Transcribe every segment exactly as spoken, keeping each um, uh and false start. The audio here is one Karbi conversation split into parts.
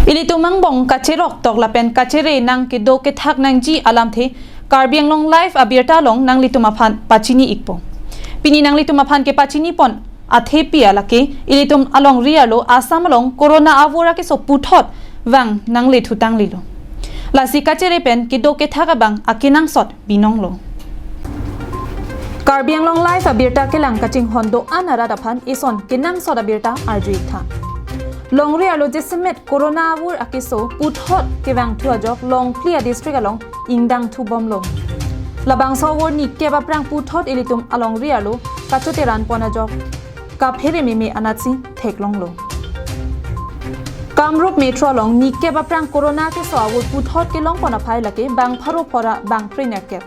Ilitum angbong kacherok tok lapen kachere nang kedo kethak nangji alamthe Karbi Anglong Live abirta along nanglitum aphan pachini ikpo. Pini nanglitum aphan kepachini pon athepi alake ilitum alongri arlo Assam along corona avur akeso puthot vang nangle thutanglilo. Lasi kachere pen kedo kethak abang akenangsot binonglo. Karbi Anglong Live abirta kelang kachinghon do-an arat aphan ison kenangsot abirta arju iktha. Longri arlo jasemet corona avur akeso puthot kevang thu ajok Longpli a-district along ingdang thubomlo. Labangso avur nikep aphrang puthot ilitum alongri arlo kachoteran pon ajok kaphere meme anatsi theklonglo. Kamrup Metro along nikep aphrang corona keso avur puthot kelong pon aphai lake bang pharo phora bang phre nerkep.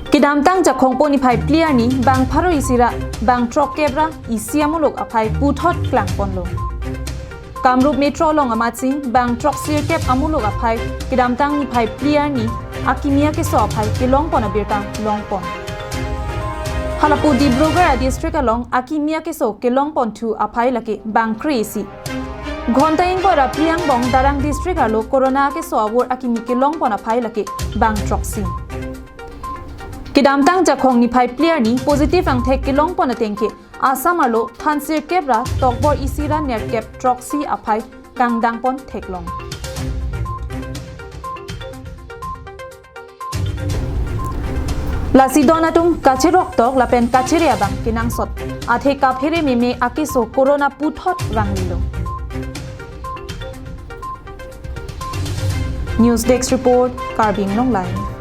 Kedamtang Jakhong po niphai phli arni bang pharo isi ra bang throkkep ra isi amuluk aphai puthot klang ponlo. Kamrup Metro along amatsi bang throksirkep amuluk aphai kedamtang niphai phli arni akimi akeso aphai kelong pon abirta long pon. Halapu Dibrugarh a-district along akimi akeso kelong pon thu aphai lake bang kre isi. Ghonta ingkoi ra phli angbong Darrang district arlo corona akeso avur akimi kelong pon aphai lake bang throksi. Kedamtang Jakhong niphai phli arni positive angthek kelong pon atengke Assam arlo thansirkep ra tokbor isi ra nerkep throksi aphai kangdang pon theklong. Lasi don atum kacherok tok lapen kachere abang kenangsot athe kaphere meme akeso corona puthot vanglilo. News Desk Report, Karbi Anglong Live.